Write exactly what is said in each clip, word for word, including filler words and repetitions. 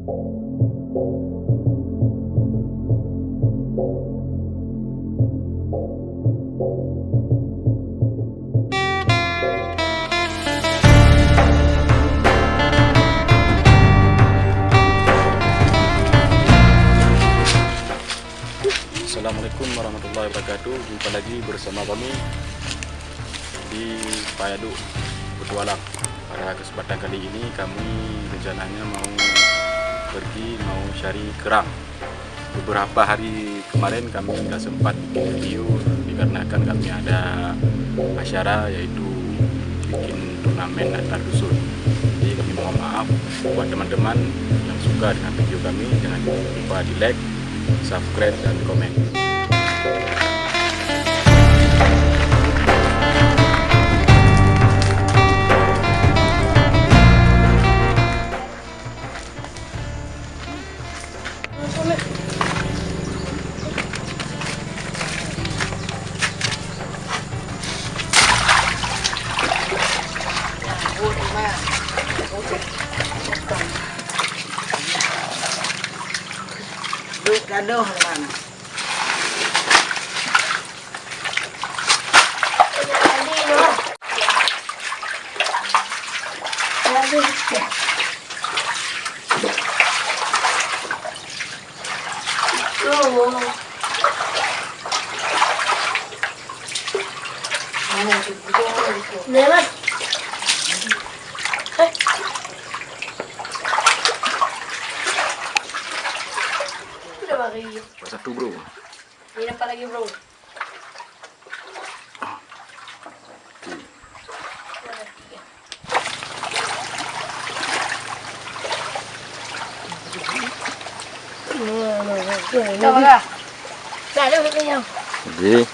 Assalamualaikum warahmatullahi wabarakatuh. Jumpa lagi bersama kami di Payaduk Petualang. Pada kesempatan kali ini kami rencananya mau pergi, mau cari kerang. Beberapa hari kemarin kami nggak sempat bikin video dikarenakan kami ada acara, yaitu bikin turnamen antar dusun. Jadi kami mohon maaf. Buat teman-teman yang suka dengan video kami, jangan lupa di like, subscribe, dan komen. Duek gadoh lam. Dapat satu, bro. Ini dapat lagi, bro. Dah, dah. Dah, dah, dah, dah. Jadi.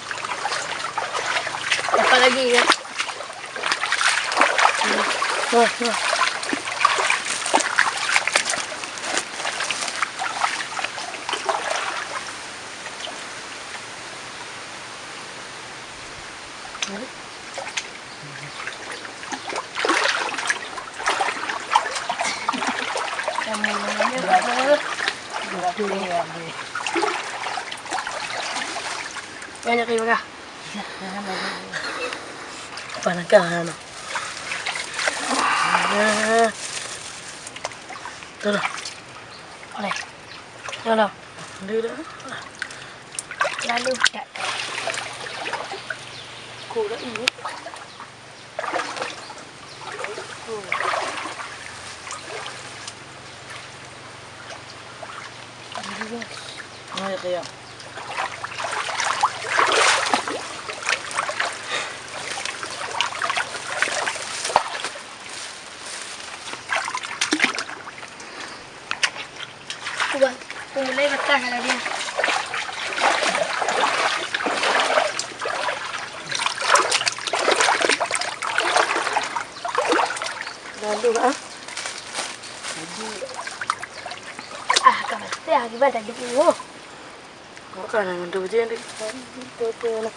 Dapat lagi, ya. Wah, wah. Banyak kayu bakar. Apa nak kah, anak? Ah. Tuh lah. Boleh. Dah, dah. Dah, dah. Lalu dah. Kau dah ini. Hai, kayak. Kuat. Kumulai betah kalau dia. Lalu, ah. Ah, ka betah, gimana tadi? Oh. Kok kan yang tu je ni. Betul, betul lah.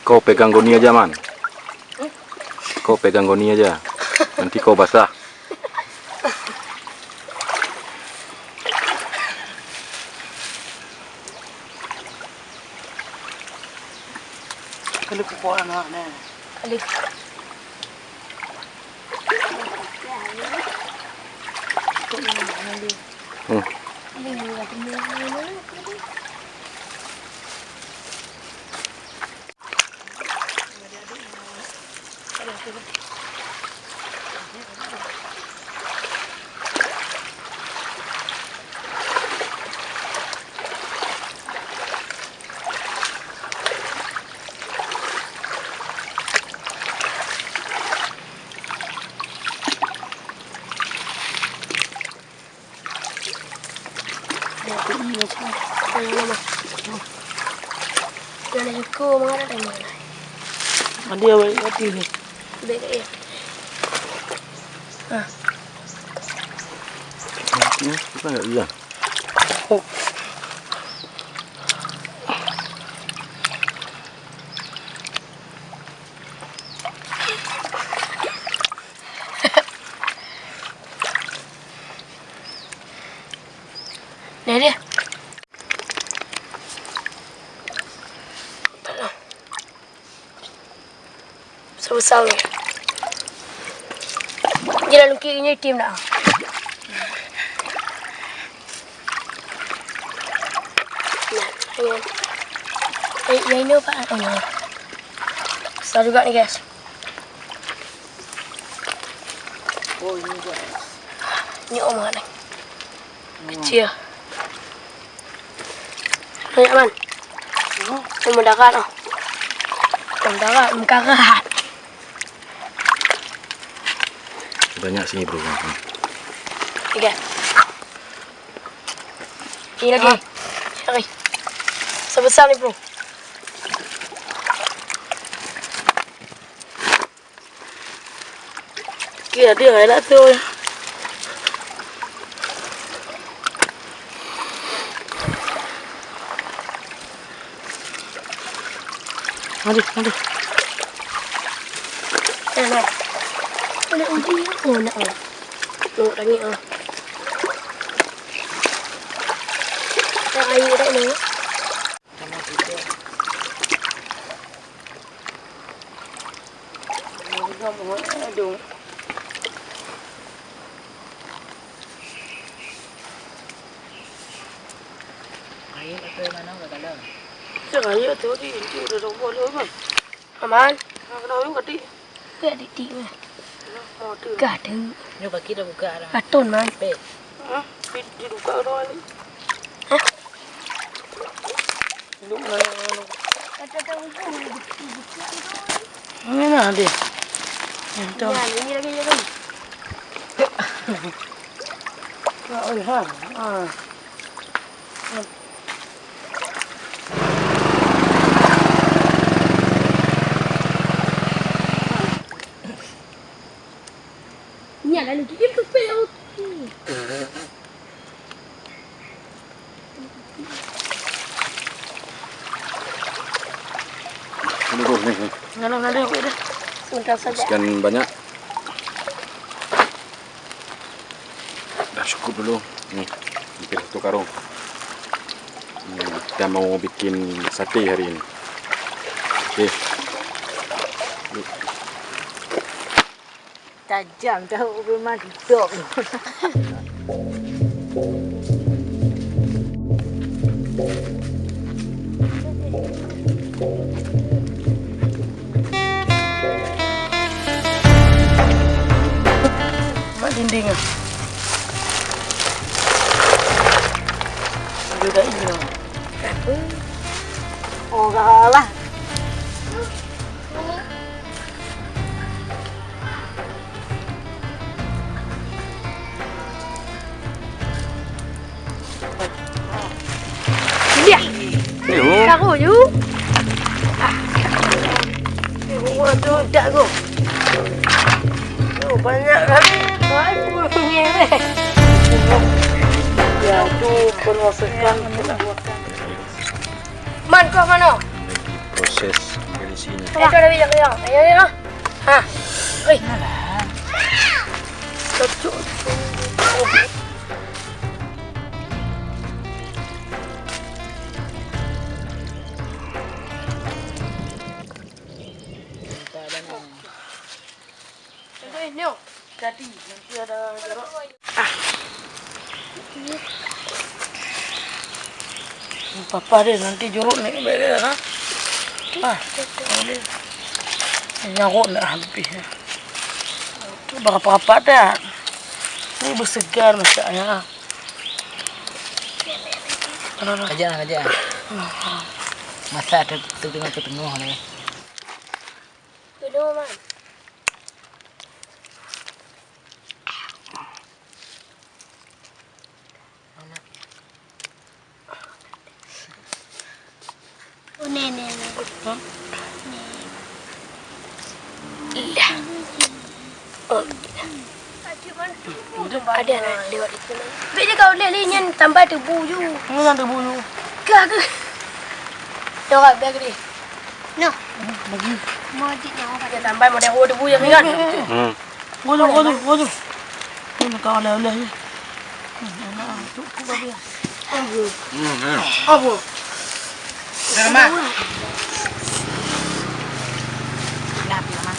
Kau pegang goni aja, Man. Kau pegang goni aja. Nanti kau basah. Kalau kupoh anak ni. Aduh. Hmm. Ada awak mati ni. Baik, ya. Ah. Ini kita enggak iya. Oh. Nah, dia. Sebesar ni. Jalan lungkit ini tim dah. Nah, ini. Eh, yang ini apa? Oh, ini. Besar juga ni, guys. Oh, ini, guys. Ini Oma ni. Kecil. Banyak, Man. Hmm. Ini mendarat, oh. Mendarat, mengkarat. Banyak sini, bro. Tiga. Ini lagi. Lagi. Sebesar ni, bro. Kira dia lah tu. Aduh, aduh. Eh, nah. Boleh uji, oh, nak, oh. Tengok lagi, oh. Tengok air kat ni. Aman. Nah, kena orang kati. Keu adik-adik mah. Ka tu. Nyoe kaki dah buka dah. Patun, Man. Beh. Hah? Di, di buka tu, Ali. Hah? Duduk mana, mana? Mana dia? Yang tu. Nah, ini lagi, lagi. Oh, ha. Ah. Nyan lalu gigit kepala oke. Ini, Bu, nih, nih. Nganu, nganu, aku dah. Sebentar saja. Sekian banyak. Dah cukup dulu. Nih, hampir satu karung. Hmm, kita mau bikin sate hari ini. Oke. Tajam tahu memang dok. Mak dinding ah. Sudah ini. Apa? Oh, kalah. Dah. Ayo. Karo ju. Ah. Waduh, dah go. Oh, banyak kali. Aduh, ngereh. Ya, tu pun rasakan. Man, kau mana? Proses dari sini. Eh, tu ada bijak, bijak. Ayo, ayo. Ha. Oi. Cocok. Contoh nyoe. Jadi, nanti ada jorok. Ah. Papa deh, nanti jorok ni beda, ha? Ah, boleh. Nyarok nak habis. Tu berapa-apa dah. Ni bersegar macamnya. Aduh, aduh. Kejap, kejap. Masa tu, tu tengok, tu tengok ni. Dulu, Man. Oh, nenek, nenek. Hah? Nenek. Ilah. Oh, ilah. Ada anak lewat itu. Bek je kau lihat ni, nyan tambah tebu ju. Mana tebu ju? Kah ke? Tengok, biar gede. Noh. Bagi. Mau dik nyawa pada. Ya, tambah model tebu yang ingat. Hmm. Waduh, waduh, waduh. Ni nak oleh-oleh ni. Hmm, enak tu, tu babi. Aduh. Hmm, enak. Apa? Udah lama. Udah lama.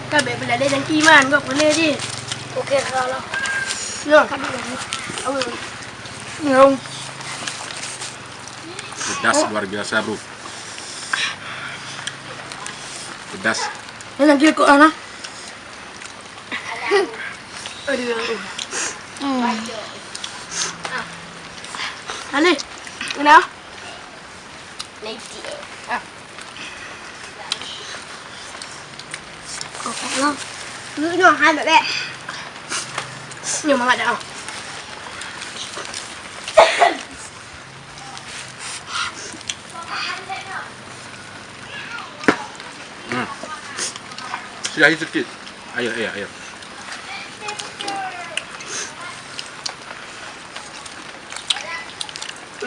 Ka bèk beulalé dan iman, kau boleh je. Oke, kalau. Ya. Kami lagi. Apa? Ya. Pedas luar biasa, bro. Pedas. Ini lagi kok, Ana. Aduh. Hmm. Ani, kenapa? Nanti. Ah. Kok, Ana? Lu nyoh, hai, bèk. Nyoh, mamak dah. Hmm. Sudah itu sikit. Ayo, ayo, ayo.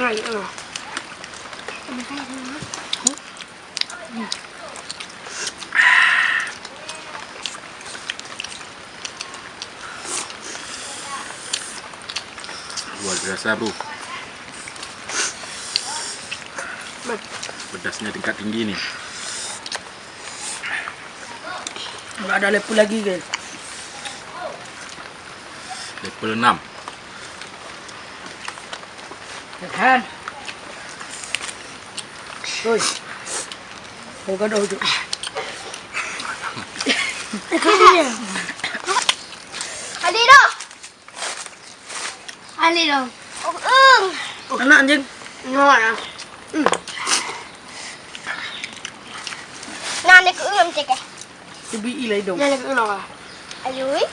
Ayo. Luar biasa, bro. Pedasnya tingkat tinggi nih. Nggak ada level lagi, guys. Level enam. Kan? Oi. Kau gadoh tu. Adi dah. Adi dah. Oh, eng. Anak anjing. Nyoh ya. Hmm. Nah, ni ku eng cek eh. Cubi ilai dong. Nah, ni ku eng. Ayo, eh.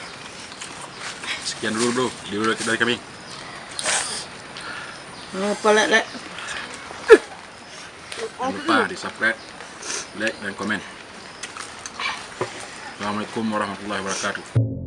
Sekian dulu, bro, di video dari kami. Apa lek lek? Jangan lupa di subscribe, like, dan komen. Assalamualaikum warahmatullahi wabarakatuh.